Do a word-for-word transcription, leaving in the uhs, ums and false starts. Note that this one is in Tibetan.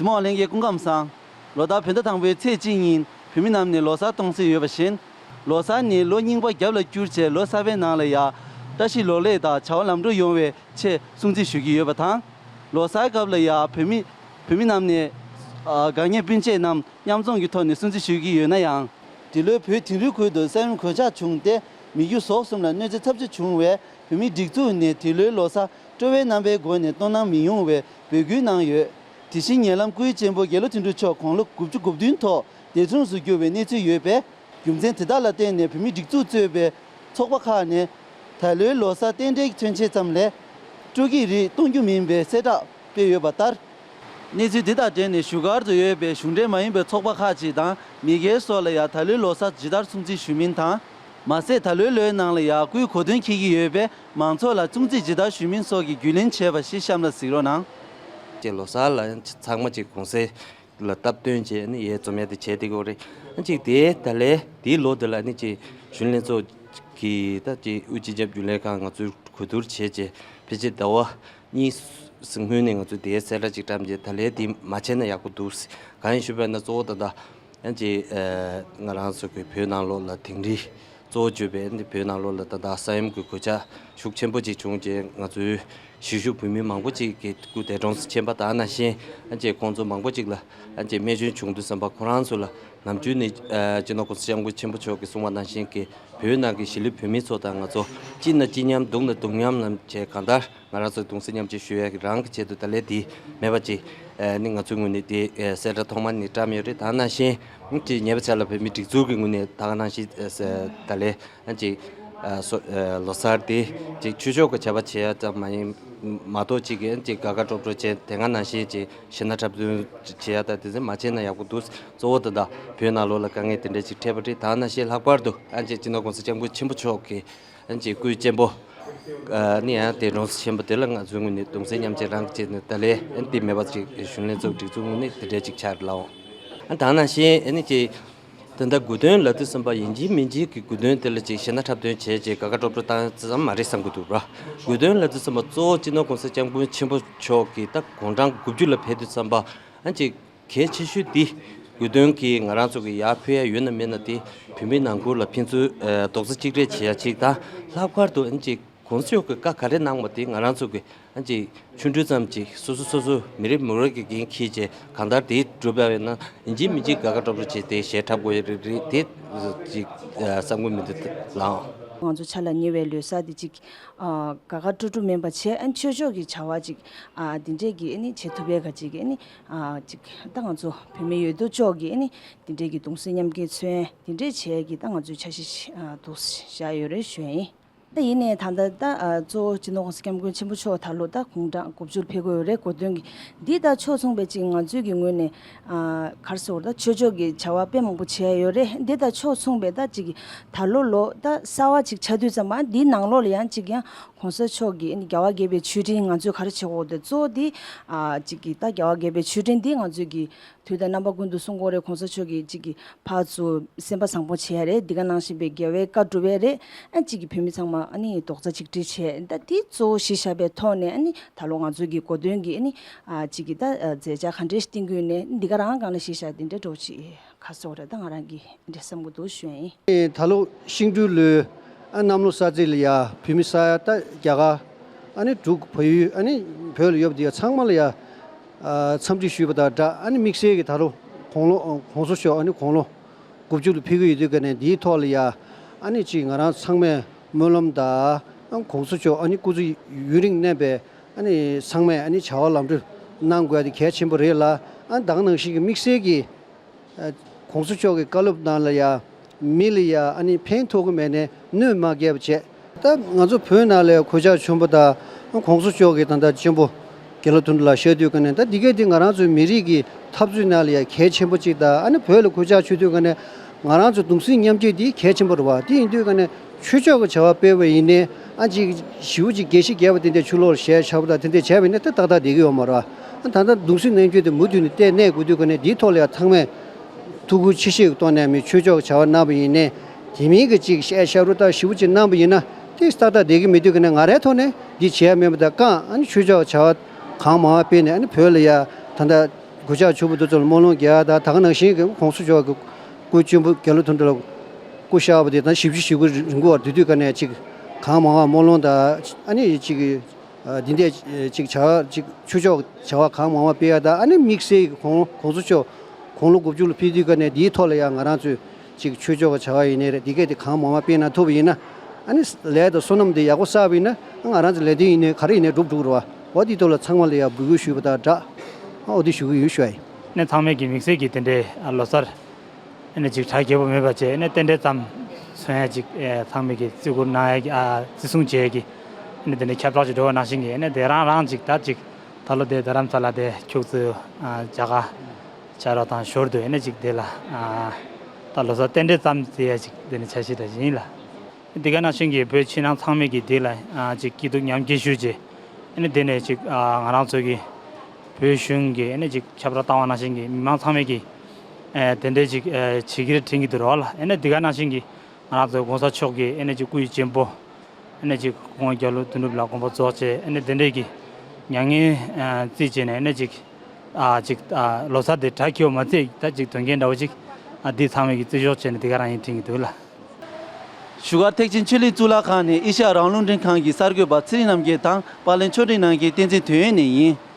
གཟིགས་མོ་བ་ལྷན་རྒྱས་སྐུ་ཁམས་བཟང་། ལོ་ལྟར་བོད་ཟླ་དང་པོའི་ཚེས་གཅིག་ཉིན་བོད་མི་རྣམས་ནས་ལོ་གསར་གཏོང་སྲོལ་ཡོད་པ་བཞིན། ལོ་གསར་ནི་ལོ་རྙིང་པ་རྒྱབ་ལ་བསྐྱུར་བྱས་ལོ་གསར་པའི་ནང་ལ་ཡང་བཀྲ་ཤིས་ལོ་ལེགས་དང་བྱ་བ་ལམ་འགྲོ་ཡོང་བའི་ཆེད་སྲུང་བརྩི་ཞུ་གི་ཡོད་པ་དང་། ལོ་གསར་སྐབས་ལ་ཡང་བོད་མི་བོད་མི་རྣམས་ནས་ཨ་དགའ་ཉེ་སྤུན་མཆེད་རྣམས་མཉམ་འཛོམས་ཀྱི་ཐོག་ནས་སྲུང་བརྩི་ཞུ་གི་ཡོད་ན་ཡང་། འདི་ལོའི་བོད་དིང་རིའི་ཁུལ་དུ་ས་ཡོམ་གོད་ཆག་བྱུང་སྟེ་མི་རྒྱུ་ཟོག་གསུམ་ལ་གནོད་འཚེ་ཚབས་ཆེ་བྱུང་བས། བོད་མིའི་སྒྲིག་འཛུགས་ནས་འདི་ལོའི་ལོ་གསར་སྤྲོ་བའི་རྣམ་པའི་སྒོ་ནས་གཏོང་གནང་མི་ཡོང་བའི་འབོད་སྐུལ་གནང་ཡོད། དེ་བཞིན་ཉེ་ལམ་སྐུའི་གཅེན་པོ་དགེ་ལོ་དོན་གྲུབ་མཆོག་དགུང་ལོ་དགུ་བཅུ་གོ་བདུན་ཐོག་འདས་གྲོངས་སུ་གྱུར་བའི་གནས་ཚུལ་ཡོད་པས། རྒྱུ་མཚན་དེ་དག་ལ་བརྟེན་ནས་བོད་མིའི་སྒྲིག་འཛུགས་གཙོས་པའི་ཚོགས་པ་ཁག་ནས་ད་ལོའི་ལོ་གསར་རྟེན་འབྲེལ་མཚོན་ཆེད་ཙམ་ལས་སྤྲོ་སྐྱིད་རིགས་གཏོང་རྒྱུ་མིན་པའི་གསལ་བསྒྲགས་སྤེལ་ཡོད་པ་ལྟར། གནས་ཚུལ་འདི་དང་འབྲེལ་ནས་བཞུགས་སྒར་དུ་ཡོད་པའི་གཞུང་འབྲེལ་མ་ཡིན་པའི་ཚོགས་པ་ཁག་ཅིག་དང་མི་སྒེར་སོགས་ལ་ཡང་ད་ལོའི་ལོ་གསར་ཇི་ལྟར་སྲུང་བརྩི་ཞུ་མིན་དང་། མ་ཟད་ད་ལོའི་ལོའི་ནང་ལ་ཡང་སྐུའི་གོ་སྟོན་འཁེལ་གྱི་ཡོད་པས་མང་ཚོགས་ལ་སྲུང་བརྩི་ཇི་ལྟར་ཞུ་མིན་སོགས་ཀྱི་རྒྱུས་ལོན་བྱས་པ་ཞིག་གཤམ་ལ་གཟིགས་རོགས་གནང་། ཅེས་ལོ་གསར་ལ་ཚང་མ་ཅིག་གུང་སེང་ལ་སྟབས་བསྟུན་བྱས་ནས་ཡའི་འཛོམས་ཡ་དེ་བྱས་བསྡད་ཀྱི་ཡོད་རེད། ཅིག་དེ་ད་ལོའི་དེའི་ལོ་དེ་ལ་ནི་ཅིག་གཞོན་ལྷན་ཚོགས་ཀྱི་ད་ཅིག་དབུས་སྤྱི་ཁྱབ་རྒྱུན་ལས་ཁང་ང་ཚོས་གོ་བསྡུར་བྱས་རྗེས་ཕལ་ཆེར་ཟླ་བ་གཉིས་སྔོན་ནས་ང་ཚོས་དེའི་གསལ་བསྒྲགས་ཅིག་བཀྲམ་རྗེས་ད་ལོའི་དེ་མ་བྱས་ན་ཡག་པོ་འདུག་གང་ཡིན་ཞུས་པ་ན་གཙོ་བོ་ད་ལྟ་ཨ་ཅིག་ང་རང་ཚོ་གི་བོད་ནང་ལོགས་ལ་དིང་རི་གཙོ་བོ་བརྗོད་པའི་འདི་བོད་ནང་ལོགས་ལ་ད་ལྟ་ས་ཡོམ་གྱི་གོད་ཆག་ཤུགས་ཆེན་པོ་ཅིག་བྱུང་རྗེས་ང་ཚོའི་གཞིས་བཞུགས་བོད་མི་མང་པོ་ཅིག་གི་སྐུ་འདས་གྲོངས་སུ་ཕྱིན་པ་དང་ནང་བཞིན་ཨ་ཅིག་ཁོང་ཚོ་མང་པོ་ཅིག་ལ་ཨ་ཅིག་རྨས་སྐྱོན་བྱུང་དུས་ཙམ་པ་ཁོ་རང་ཚོ་ལ་ནམ་རྒྱུན་ནས་ཨ་སྤྱི་ནོར་༸གོང་ས་༸སྐྱབས་མགོན་ཆེན་པོ་མཆོག་གིས་གསུངས་པ་ནང་བཞིན་གྱི་བོད་ནང་གི་གཞིས་ལུས་བོད་མི་ཚོ་དང་ང་ཚོ་གཅིག་ན་གཅིག་མཉམ་སྡུག་ན་སྡུག་མཉམ་ལ་བྱས་གང་ལྟར། ང་རང་ཚོ་གདུང་སེམས་མཉམ་སྐྱེད་ཞུ་ཡག་གི་རང་གི་ཆེད་དུ་ད་ལོའི་དེ་མེད་པ་ཅིག་ཨ་ནི་ང་ཚོའི་ངོས་ནས་དེ་ཨ་གསལ་བསྒྲགས་ཐོག་མ་ནས་བཀྲམ་ཡོད་རེད། ད་ནང་བཞིན་ཅིག་ཉེ་བའི་ཆར་ལ་བོད་མིའི་སྒྲིག་འཛུགས་ཀྱི་ངོས་ནས་ད་ག་ནང་བཞིན་ཨ་ད་ལོའི་ཨ་ཅིག་ཨ་སོ་ཨ་ལོ་གསར་དེ་ཅིག་ཆོས་ཕྱོགས་ཀྱི་བྱ་བ་བྱེད་ཡག་ཙམ་མ་ཡིན་མ་གཏོགས་ཅིག་ཨ་ཅིག་དགའ་དགའ་སྤྲོ་སྤྲོ་བྱས་དེ་སྔ་ནང་བཞིན་ཅིག་ཤིང་ནགས་འཁྲབ་སྟོན་བྱེད་ཡག་ད་དེ་ཚོ་མ་བྱས་ན་ཡག་པོ་འདུག་གཙོ་བོ་དེ་དག་བོད་ནང་ལོགས་ལ་དཀའ་ངལ་དེ་འདྲ་ཅིག་འཕྲད་པ་རེད། ད་ནང་བཞིན་ལྷག་པར་དུ་ཨ་ཅིག་སྤྱི་ནོར་༸གོང་ས་༸སྐྱབས་མགོན་ཆེན་པོ་མཆོག་གི་ཨ་ཅེ་སྐུའི་གཅེན་པོ་ཨ་ནི་ཡང་འདས་གྲོངས་སུ་ཕྱིན་པ་དེ་ལ་ང་ཚོའི་ངོས་ནས་གདུང་སེམས་མཉམ་སྐྱེད་རང་གི་ཆེད་དུ་ད་ལོའི་ཨ་ནི་དེ་མེད་པ་ཅིག་གཞོན་ལྷན་ཚོགས་སྒྲིག་འཛུགས་ངོས་ནས་དེ་འདྲའི་ཅིག་ཆགས་ལགས། ཨ་ད་ནང་བཞིན་ཨ་ནི་ཅེ་ད་ལྟ་དགུང་སྟོན་ལབ་དུས་ཙམ་པ་ཡིན་གཅིག་མིན་གཅིག་གི་དགུང་སྟོན་དེ་ལ་ཅིག་ཤིང་ནགས་འཁྲབ་སྟོན་བྱས་རྗེས་དགའ་དགའ་སྤྲོ་སྤྲོ་བཏང་ཙམ་མ་རེད་བསམ་གྱི་འདུག་ར། དགུང་སྟོན་ལབ་དུས་ཙམ་པ་གཙོ་བོ་སྤྱི་ནོར་༸གོང་ས་༸སྐྱབས་མགོན་ཆེན་པོ་མཆོག་གི་ད་དགུང་གྲངས་དགུ་བཅུ་ལ་ཕེབས་དུས་ཙམ་པ་ཨ་ཅིག་གལ་ཆེ་ཤོས་འདི་དགུང་སྟོན་གྱི་ང་རང་ཚོ་གི་ཡར་ཕུལ་ཡ་ཡོད་ན་མེད་ན་དེ་བོད་མི་ནང་ཁུལ་ལ་ཕན་ཚུན་ཨ་རྡོག་རྩ་གཅིག་སྒྲིལ་བྱེད་ཡ་གཅིག་དང་། ལྷག་པར་དུ་ཨ་ནི་ཅིག་༸གོང་ས་མཆོག་གི་བཀའ་ག་རེ་གནང་བ་དེ་ང་རང་ཚོ་གི་ཨ་ནི་ཅིག་ཆུང་འདྲིས་ཙམ་ཅིག་སོ་སོ་སོ་སོ་མི་རེ་མི་རེ་གི་འགན་འཁྱེར་བྱས་གང་ལྟར་དེ་སྒྲུབ་ཡ་ཡོད་ན་ཡིན་གཅིག་མིན་གཅིག་དགའ་དགའ་སྤྲོ་སྤྲོ་བྱས་ཏེ་གཞས་འཁྲབ་དགོས་ཡ་རེད་རེད་དེ་ཅིག་ཨ་བསམ་གྱི་མི་འདུག་ལགས། ང་ཚོ་ཆ་ལ་ཉེ་བའི་ལོ་གསར་འདི་ཅིག་ཨ་དགའ་དགའ་སྤྲོ་སྤྲོ་མིན་པ་བྱས་ཨ་ནི་ཆོས་ཕྱོགས་ཀྱི་བྱ་བ་ཅིག་ཨ་འདི་འདྲས་ཀྱི་ཨ་ནི་བྱེད་ཐུབ་པའི་ག་ཅིག་ཨ་ནི་ཨ་ཅིག་ད་ང་ཚོ་བོད་མི་ཡོད་དོ་ཅོག་གི་ཨ་ནི་འདི་འདྲས་ཀྱི་གདུང་སེམས་མཉམ་སྐྱེད་མཚོན་འདི་འདྲས་བྱས་ཀྱི་ད་ང་ཚོའི་འཆར་གཞི་ཨ་འདུག་བཞག་ཡོད་རེད་ཞུ་ཡ་ཡིན། ད་ཡིན་ནའི་ད་ལྟ་ད་ཨ་གཙོ་བོ་སྤྱི་ནོར་༸གོང་ས་༸སྐྱབས་མགོན་ཆེན་པོ་མཆོག་ད་ལོ་ད་དགུང་གྲངས་དགུ་བཅུར་ཕེབས་ཀྱི་ཡོད་རེད། གོ་སྟོན་གྱི་འདི་དང་ཕྱོགས་མཚུངས་པའི་ཅིག་ང་ཚོའི་གི་ངོས་ནས་ཨ་ག་རེ་ཟེར་དགོས་རེད། ད་ཆོས་ཕྱོགས་ཀྱི་བྱ་བ་དཔེ་མང་པོ་བྱས་ཡོད་རེད། འདི་དང་ཕྱོགས་མཚུངས་པའི་ད་ཅིག་ད་ལོ་ལོ་ད་གསར་བ་ཅིག་ཆགས་དུས་ཙམ་པ་འདིའི་ནང་ལོགས་ལ་ཡང་ཅིག་ཡང་༸གོང་ས་མཆོག་གི་རྒྱལ་བ་དགྱེས་པའི་མཆོད་སྤྲིན་ང་ཚོས་ག་རེ་བྱེད་དགོས་དེ་གཙོ་བོ་འདི་ཨ་ཅིག་གི་ད་རྒྱལ་བ་དགྱེས་པའི་མཆོད་སྤྲིན་འདི་ང་ཚོས་གི་དུས་དང་རྣམ་པ་ཀུན་ཏུ་གསུང་གི་ཡོད་རེད། ༸གོང་ས་མཆོག་གིས་གཅིག་གིས་ཕར་ཚུར་སེམས་པ་བཟང་པོ་བྱས་རེད། འདི་ག་ནང་བཞིན་པའི་རྒྱལ་བའི་བཀའ་སྒྲུབ་པའི་རེད། ཨ་གཅིག་གིས་བོད་མི་ཚང་མ་ཨ་ནི་རྡོག་རྩ་གཅིག་སྒྲིལ་བྱས། ད་འདི་གཙོ་བོ་གཞི་བཞག་པའི་ཐོག་ནས་ཨ་ནི་ད་ལོ་ང་ཚོའི་གི་གོ་སྟོན་གྱི་ཨ་ནི་ཨ་གཅིག་གིས་ད་མཛད་འཆར་ག་འདྲས་ཤིག་བཏིང་དགོས་ནས་འདི་ག་རང་སྒང་ལ་གཞི་བཞག་འདི་འདྲས་འགྲོ་ཅིག་ཁ་སོགས་རེད། ད་ང་རང་གིས་འདི་འདྲས་བསམ་གྱི་འདུག་ཞུ་ཡ་ཡིན། ད་ལོ་ཤིང་སྦྲུལ་ལོའི་ཨ་གནམ་ལོ་གསར་ཚེས་ལ་ཡ་བོད་མི་ས་ཡ་ད་རྒྱ་གར་ཨ་ནི་འབྲུག་བལ་ཡུལ་ཨ་ནི་བོད་ལ་ཡོད་པ་དེ་ཡ་ཚང་མ་ལ་ཡ་ཨ་འཚམས་འདྲི་ཞུས་པ་དང་སྦྲགས་ཨ་ནི་དམིགས་བསལ་གྱི་ད་ལོ་དགུང་ལོ་༸གོང་ས་མཆོག་ཨ་ནི་དགུང་ལོ་དགུ་བཅུ་ལ་ཕེབས་ཀྱི་ཡོད་དུས་ཀ་ནས་འདིའི་ཐོག་ལ་ཡ་ཨ་ནི་ཅིག་ང་རང་ཚང་མས་སྨོན་ལམ་དང་༸གོང་ས་མཆོག་ཨ་ནི་སྐུ་ཚེ་ཡུན་རིང་གནས་པའི་ཨ་ནི་ཚང་མས་ཨ་ནི་བྱ་བ་ལམ་འགྲོ་གནང་དགོས་ཡ་དེ་གལ་ཆེན་པོ་རེད་ལ། ཨ་ནི་ད་ག་ནང་བཞིན་གྱི་དམིགས་བསལ་གྱི་༸གོང་ས་མཆོག་གི་བཀའ་སློབ་ནང་ལ་ཡ་མི་ལ་ཡ་ཨ་ནི་ཕན་ཐོགས་ཀྱི་མེད་ནས་གནོད་མ་སྐྱེལ་བ་བྱས། ད་ང་ཚོ་བོད་ནང་ལ་གོད་ཆག་བྱུང་བ་དང་༸གོང་ས་མཆོག་གི་ད་ལྟ་གཅེན་པོ་དགེ་ལོ་དོན་གྲུབ་ལགས་བཤད་དུས་ཀ་ནས་ད་འདི་གས་འདི་ང་རང་ཚོའི་མི་རིགས་ཀྱི་འཐབ་རྩོད་ནང་ལ་ཡ་གལ་ཆེན་པོ་གཅིག་དང་ཨ་ནི་བོད་ལ་གོད་ཆག་བྱུང་དུས་ཀ་ནས་ང་རང་ཚོ་གདུང་སེམས་མཉམ་སྐྱེད་འདི་གལ་ཆེན་པོ་རེད་བ། དེ་ཡིན་དུས་ཀ་ནས་ཆོས་ཕྱོགས་ཀྱི་བྱ་བ་སྤེལ་བ་ཡིན་ནའི་ཨ་ཅིག་ཞེ་པོ་ཅིག་རྒྱས་ཤིང་རྒྱས་པ་དེ་འདྲའི་ཆུ་ལོག་ལ་ཞལ་ཆགས་པ་དང་དེ་འདྲའི་བྱས་པ་ཡིན་ན་ད་ཏག་ཏག་བསྡད་ཀྱི་ཡོད་མ་རེད་བ། ཨ་ད་ལྟ་གདུང་སེམས་མཉམ་སྐྱེད་དེ་མུ་མཐུད་ནས་བསྟན་གནས་དགོས་དུས་ཀ་ནས་འདིའི་ཐོག་ལ་ཡ་ཚང་མས་ཐུགས་ཁུར་ཆེ་བཞེས་ཀྱི་ཐོག་ནས་མི་ཆོས་ཕྱོགས་ཀྱི་བྱ་བ་གནང་བ་ཡིན་ནའི་དེ་མིན་གྱི་ཅིག་བཤད་བཤད་རུ་ད་ཞེ་པོ་ཅིག་གནང་བ་ཡིན་ན་དེ་ཏག་ཏག་བསྡད་ཀྱི་མེད་དུས་ཀ་ནས་ང་རའི་ཐོག་ནས་འདི་བྱས་ཡ་མེད་པ་དང་། གང་ཨ་ནི་ཆོས་ཕྱོགས་བྱ་བ་གང་མང་བ་སྤེལ་ནས་ཨ་ནི་བོད་ལ་ཡ་ད་ལྟ་ གུས་ཕྱག་ཆུ་བོ་དེ་ཚོ་ལ་སྨོན་ལམ་རྒྱག་ཡ་དང་། ད་ག་ནང་བཞིན་གྱི་༸གོང་ས་མཆོག་གི་སྐུ་གཅེན་པོ་རྒྱལ་བློན་དོན་གྲུབ་ལ་སྐུ་གཤེགས་པ་དེ་དང་བཞི་བཅུ་ཞེ་དགུ་རིང་པོ་བར་དེ་དུས་ཀ་ནས་ཅིག་གང་མང་བ་སྨོན་ལམ་དང་། ཨ་ནི་ཅིག་འདི་འདྲས་ཅིག་བྱ་བ་ཅིག་ཆོས་ཕྱོགས་བྱ་བ་གང་མང་བ་སྤེལ་ཡ་དང་། ཨ་ནི་དམིགས་བསལ་གྱི་༸གོང་༸གོང་ས་མཆོག་དགུང་ལོ་དགུ་བཅུ་ལ་ཕེབས་དུས་ཀ་ནས་འདིའི་ཐོག་ལ་ཡང་ང་རང་ཚོས་ཅིག་ཆོས་ཕྱོགས་ཀྱི་བྱ་བ་ཡིན་ནའི་རེད། འདི་གས་དེ་གང་མང་བ་སྤེལ་གནང་ཐུབ་པ་ཡིན་ན། ཨ་ནི་ལས་དང་བསོད་ནམས་དེ་ཡག་པོ་བསགས་པ་ཡིན་ན། ང་རང་ཚོ་ལས་དོན་ཡིན་ནའི་ག་རེ་ཡིན་ནའི་འགྲུབ་འགྲོ་གི་རེད་བ། འོ་འདིའི་ཐོག་ལ་ཚང་མ་ལ་ཡང་འབོད་སྐུལ་ཞུས་པ་དང་སྦྲགས། ཨ་འོ་འདི་ཞུ་གི་ཡོད་ཞུ་ཡ་ཡིན། ཨ་ནི་ཚང་མས་ཀྱི་དམིགས་བསལ་གྱི་དེ་འདྲའི་ཨ་ལོ་གསར་ཨ་ནི་ཅིག་གྲ་རྒྱས་པོ་མེད་པ་བྱས། ཨ་ནི་རྟེན་འབྲེལ་ཙམ་མཚོན་ཡ་ཅིག་ཨེ་ཚང་མས་ཀྱི་བརྩི་བཀུར་གནང་ཡ་གི་ཨ་བརྩི་སྲུང་བྱེད་ཡ་གི་ཨ་ནི་དེ་འདྲའི་ཁྱབ་བསྒྲགས་ཅིག་འགྲོ་བ་ནང་བཞིན་གྱི། ཨ་ནི་དེ་རང་རང་ཅིག་ད་ཅིག་ད་ལོ་དེ་རྡ་རམ་ས་ལ་དེ་ཁྱུག་ཙམ་ཨ་རྒྱ་གར་བྱ་རོགས་དང་ཞོར་དུ་ཨ་ནི་ཅིག་དེ་ལ་ཨ་ད་ལོ་གསར་རྟེན་འབྲེལ་ཙམ་བརྩི་ཡ་ཅིག་དེ་ནི་འཆར་གཞི་འདྲ་ཞིག་ཡིན་ལ། འདི་ག་ནང་བཞིན་གྱི་བོད་ཕྱི་ནང་ཚང་མས་ཀྱི་འདི་ལ་ཨ་ཅིག་སྐྱིད་སྡུག་མཉམ་སྐྱེད་ཞུས་རྗེས། ཨ་ནི་འདི་ནས་ཅིག་ཨ་ང་རང་ཚོ་གི་བོད་གཞུང་གི་ཨ་ནི་ཅིག་ཁྱབ་བསྒྲགས་བཏང་བ་ནང་བཞིན་གྱི་མི་མང་ཚང་མས་ཀྱི་ཨ་དེ་འདྲའི་ཅིག་ཨ་བྱེད་ཀྱི་རེད་དྲན་གྱི་འདུག་རོགས་ལ། ཨ་ནི་འདི་ག་ནང་བཞིན་གྱི་ང་རང་ཚོ་༸གོང་ས་མཆོག་གི་ཨ་ནི་ཅིག་སྐུ་ཡི་གཅེན་པོ་ཨ་ནི་ཅིག་༸གོང་ས་༸སྐྱབས་མགོན་དོན་གྲུབ་ལ་དགོངས་པ་རྫོགས་བྱས། ཨ་ནི་དེ་འདྲའི་གི་མྱ་ངན་ཨ་བརྩིས་བྱས་ནས་ཨ་ནི་ཅིག་ཨ་ཅིག་ཨ་ལོ་གསར་དེ་གྲ་རྒྱས་པོ་མ་བརྩིས། ད་ཅིག་དོན་རྐྱེན་འདྲ་བོ་ཅིག་ཨ་འདི་ཚང་མས་ཀྱི་བརྩི་འཇོག་བྱས་ནས་འདི་ག་རང་ཡིན་དྲན་གྱི་འདུག་ལ། བཞུགས་སྒར་ཐེག་ཆེན་ཆོས་གླིང་གཙུག་ལག་ཁང་ནས་ཨེ་ཤ་ཡ་རང་དབང་རླུང་འཕྲིན་ཁང་གི་གསར་འགོད་པ་ཚེ་རིང་རྣམ་རྒྱལ་དང་པར་ལེན་ཆོས་སྒྲོན་རྣམ་རྒྱལ་བསྟན་འཛིན་དོན་ཡོད་ནས་ཡིན།